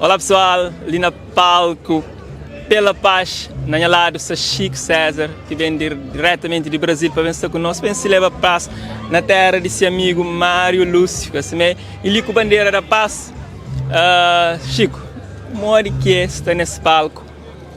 Olá pessoal, li na palco Pela Paz, na nha lado sta Chico César, que vem de, diretamente de Brasil para vem estar conosco, vem celebrar paz na terra de seu amigo Mário Lúcio, assim é, e li com bandeira da paz. Uh, Chico, modi que é estar nesse palco,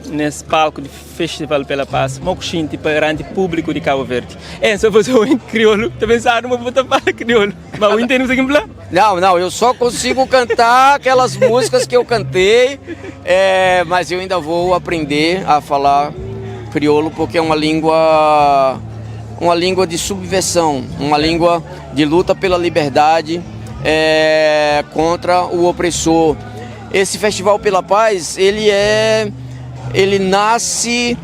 nesse palco de Festival pela Paz, mo ku xinti perante público de Cabo Verde? É, só fazer em crioulo, tá pensando, mas vou falar crioulo, mas eu entendo isso aqui lá. Não, não, eu só consigo cantar aquelas músicas que eu cantei, é, mas eu ainda vou aprender a falar crioulo porque é uma língua de subversão, uma língua de luta pela liberdade contra o opressor. Esse Festival pela Paz, ele nasce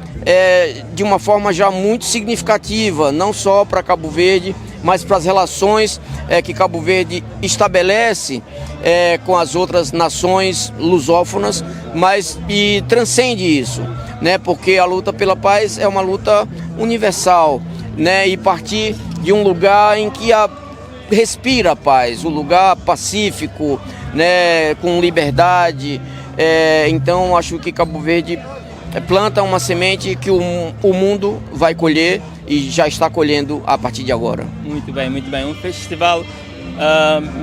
de uma forma já muito significativa, não só para Cabo Verde, mas para as relações que Cabo Verde estabelece com as outras nações lusófonas, mas e transcende isso, né? Porque a luta pela paz é uma luta universal, né? E partir de um lugar em que a respira a paz, um lugar pacífico, né? Com liberdade. Então acho que Cabo Verde planta uma semente que o mundo vai colher e já está colhendo a partir de agora. Muito bem, muito bem. Um festival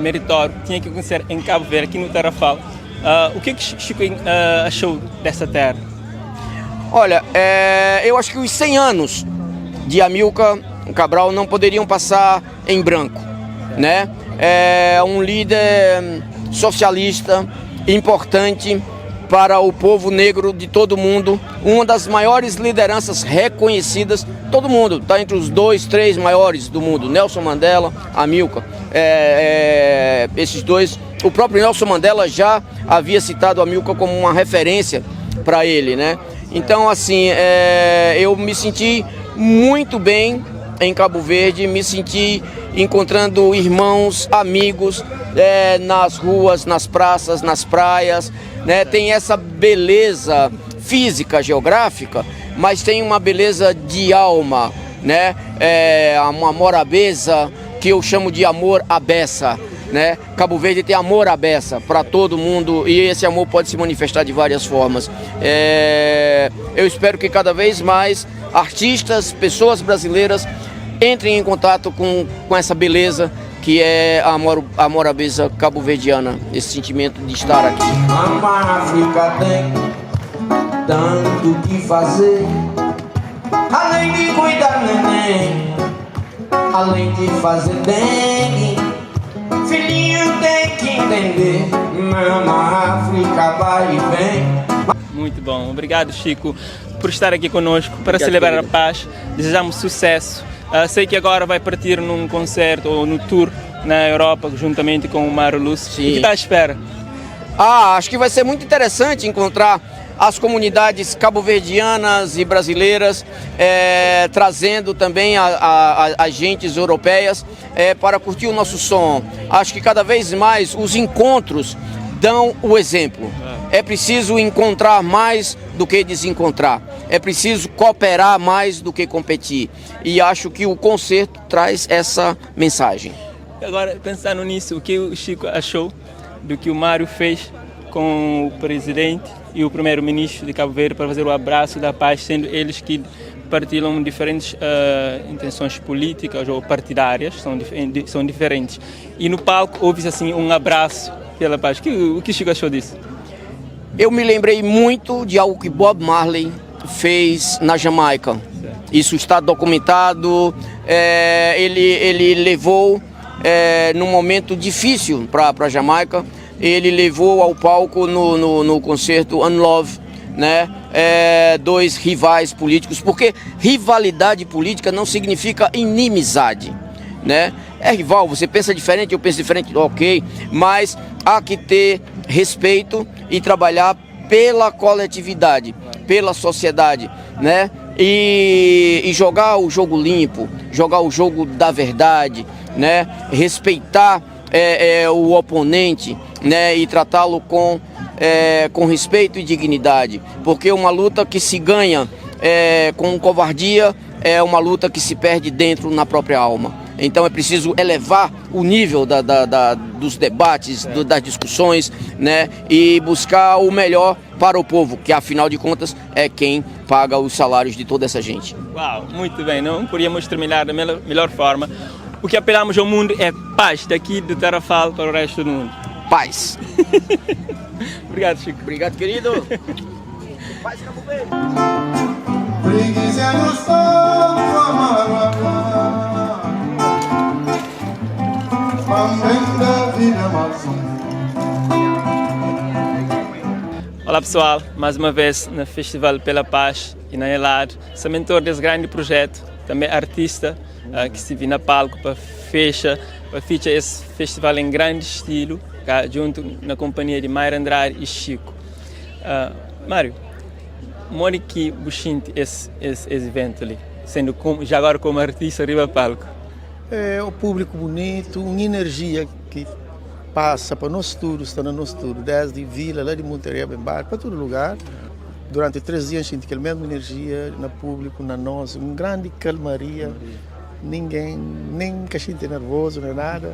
meritório, tinha que acontecer em Cabo Verde, aqui no Tarrafal. O que que Chico achou dessa terra? Olha, eu acho que os 100 anos de Amílcar Cabral não poderiam passar em branco, né? É um líder socialista importante para o povo negro de todo mundo, uma das maiores lideranças reconhecidas, todo mundo, tá entre os 2, 3 maiores do mundo, Nelson Mandela, Amílcar, esses dois, o próprio Nelson Mandela já havia citado Amílcar como uma referência pra ele, né? Então, eu me senti muito bem em Cabo Verde, me senti encontrando irmãos, amigos, nas ruas, nas praças, nas praias, né? Tem essa beleza física, geográfica, mas tem uma beleza de alma, né? Uma morabeza que eu chamo de amor à beça, né? Cabo Verde tem amor à beça pra todo mundo e esse amor pode se manifestar de várias formas. Eu espero que cada vez mais artistas, pessoas brasileiras entrem em contato com essa beleza que é a morabeza cabo-verdiana, esse sentimento de estar aqui. Mama África tem tanto que fazer, além de cuidar neném, além de fazer dengue, filhinho tem que entender, Mama África vai e vem. Muito bom, obrigado Chico por estar aqui conosco para Obrigado, celebrar a querido. paz, desejamos sucesso. Sei que agora vai partir num concerto ou no tour na Europa juntamente com o Mário Lúcio. Sim. O que está à espera? Acho que vai ser muito interessante encontrar as comunidades cabo-verdianas e brasileiras, trazendo também agentes europeias, para curtir o nosso som. Acho que cada vez mais os encontros dão o exemplo. É preciso encontrar mais do que desencontrar. É preciso cooperar mais do que competir. E acho que o concerto traz essa mensagem. Agora, pensando nisso, o que o Chico achou do que o Mário fez com o presidente e o primeiro-ministro de Cabo Verde para fazer o abraço da paz, sendo eles que partilham diferentes intenções políticas ou partidárias, são diferentes. E no palco houve-se assim um abraço pela paz. O que Chico achou disso? Eu me lembrei muito de algo que Bob Marley fez na Jamaica. Isso está documentado. Ele levou, num momento difícil pra Jamaica, ele levou ao palco no concerto Unlove, né? Dois rivais políticos, porque rivalidade política não significa inimizade, né? É rival, você pensa diferente, eu penso diferente, ok, mas há que ter respeito e trabalhar pela coletividade, pela sociedade, né? E jogar o jogo limpo, jogar o jogo da verdade, né? Respeitar o oponente, né? E tratá-lo com respeito e dignidade, porque uma luta que se ganha com covardia é uma luta que se perde dentro na própria alma. Então é preciso elevar o nível da, da, da, dos debates, do, das discussões, né? E buscar o melhor para o povo, que afinal de contas é quem paga os salários de toda essa gente. Uau, muito bem, não podíamos terminar da melhor, melhor forma. O que apelamos ao mundo é paz, daqui de Tarrafal para o resto do mundo. Paz. Obrigado, Chico. Obrigado, querido. Paz, Cabo Verde. Olá pessoal, mais uma vez no Festival pela Paz e na Elad, sou mentor desse grande projeto, também artista uh, que estive na palco para fecha, para ficha esse festival em grande estilo, cá, junto na companhia de Mário Andrade e Chico. Uh, Mário, modi ki bu xinti esse, esse, esse evento ali, sendo como, já agora como artista riba palco? É o público bonito, uma energia que passa para nós tudo, está no nosso tudo, desde Vila, lá de Monterrey, bem para todo lugar. Durante três dias senti aquela mesma energia no público, na nós, uma grande calmaria. Ninguém, nem que a gente nervoso, nem nada.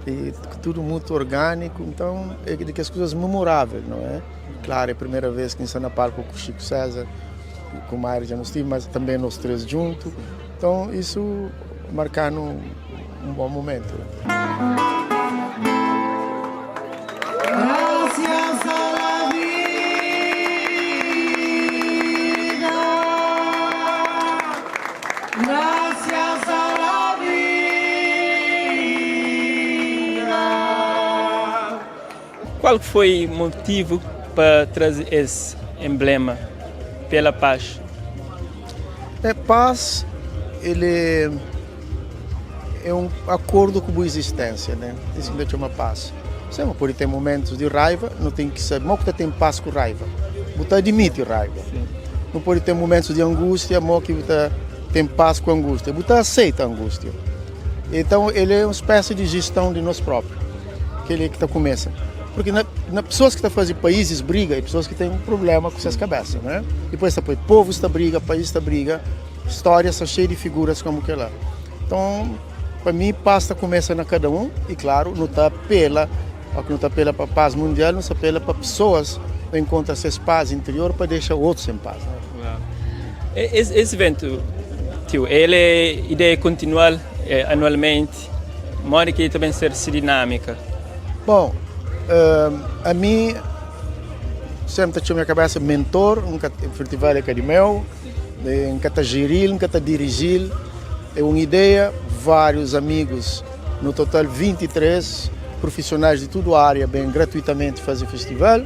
E tudo muito orgânico, então é de que as coisas memoráveis, não é? Claro, é a primeira vez que está na palco com o Chico César, com o Mário já não estive, mas também nós três juntos. Então isso marcando um, um bom momento. Gracias a la vida, gracias a la vida. Qual foi o motivo para trazer esse emblema pela paz? É, paz, ele é um acordo com a existência, né? Isso que chama paz. Você não pode ter momentos de raiva, não tem que saber, mas que tem paz com raiva. Você admite raiva. Sim. Não pode ter momentos de angústia, mas que você tem paz com a angústia. Você aceita a angústia. Então, ele é uma espécie de gestão de nós próprios, que ele é que está começa. Porque na, na pessoas que estão fazendo países briga e pessoas que têm um problema com suas cabeças, né? Depois está povo está briga, país está briga, história está cheia de figuras como que lá. Então, para mim, paz começa na cada um e, claro, não está pela, não está pela para a paz mundial, não está pela para pessoas que encontram essa paz interior para deixar outros em paz. Né? Esse, esse evento, tio, ele é ideia continuar é, anualmente, modo que também ser dinâmica. Bom, uh, a mim sempre tinha minha cabeça mentor, nunca festival academeu, nunca está gerir, nunca está dirigir. É uma ideia, vários amigos, no total 23 profissionais de toda a área, bem gratuitamente fazer festival.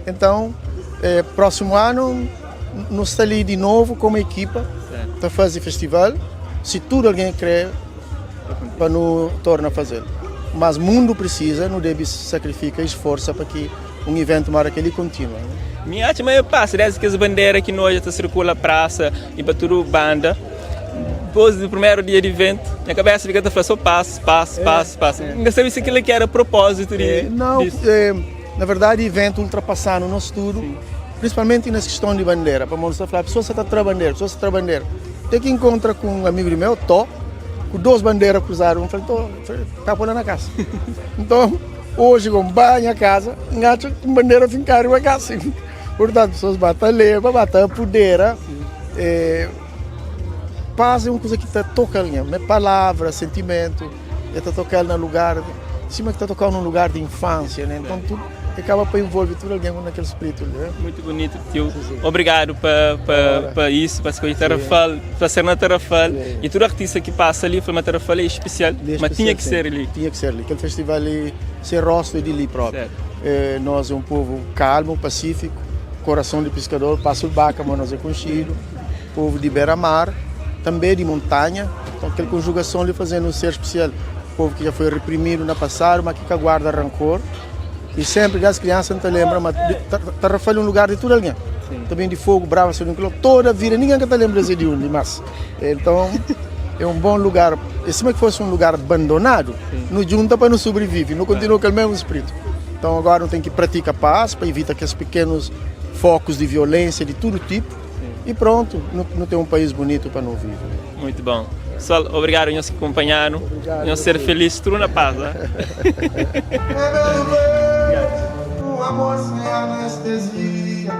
Então, eh, próximo ano, nós está ali de novo como equipa para fazer festival. Se tudo alguém quer, para nos tornar a fazer. Mas o mundo precisa, não deve sacrificar e esforço para que um evento maior aquele continue. Né? Minha arte, mas eu passo, desde que as bandeiras que nós já circula a praça e para tudo banda. Depois do primeiro dia de evento, minha cabeça fica a falar só passo, passo, passo, passo. é. Não sabia se aquilo que era propósito de, É, não, disso. é, na verdade, evento ultrapassando o nosso tudo, principalmente nessa questão de bandeira. Para mostrar, falar, a pessoa está atrás bandeira, a pessoa está bandeira. Tem que encontra com um amigo meu, Tó, com duas bandeiras cruzadas. Um falei, Tó, está por lá na casa. Então, hoje, com banho a casa, engacho com bandeira fincar em casa. Portanto, pessoas batem a leva, batem a podeira. É, paz é uma coisa que está tocando, né? Palavra, sentimento, está tocando no lugar, cima que está tocando num lugar de infância, né? Então tudo acaba para envolver tudo alguém naquele espírito, né? Muito bonito, tio. Obrigado para isso, para escolher Tarrafal, para ser na Tarrafal. Sim. E todo artista que passa ali, foi uma Tarrafal é especial, Ali é mas tinha especial, que sim. ser ali. Tinha que ser ali. Aquele festival ali, ser rosto de ali próprio. Certo. Eh, nós é um povo calmo, pacífico, coração de pescador, passo vaca, mas nós é conhecido. Povo de beira-mar, também de montanha. Então aquela conjugação ali fazendo um ser especial. Povo que já foi reprimido na passado, mas que guarda rancor. E sempre as crianças não te lembram, mas Tarrafal é um lugar de tudo alguém. Também de fogo, brava, assim, toda a vida, ninguém que te lembra de onde, mas. Então, é um bom lugar. E se que fosse um lugar abandonado, não junta para não sobreviver, não continua com o mesmo espírito. Então agora não tem que praticar paz para evitar aqueles pequenos focos de violência de todo tipo. E pronto, não, não tem um país bonito para não viver. Muito bom. Pessoal, obrigado nhos ki kunpanha-nu. Nhos ser feliz, tudu na paz. Ah. Um amor sem anestesia.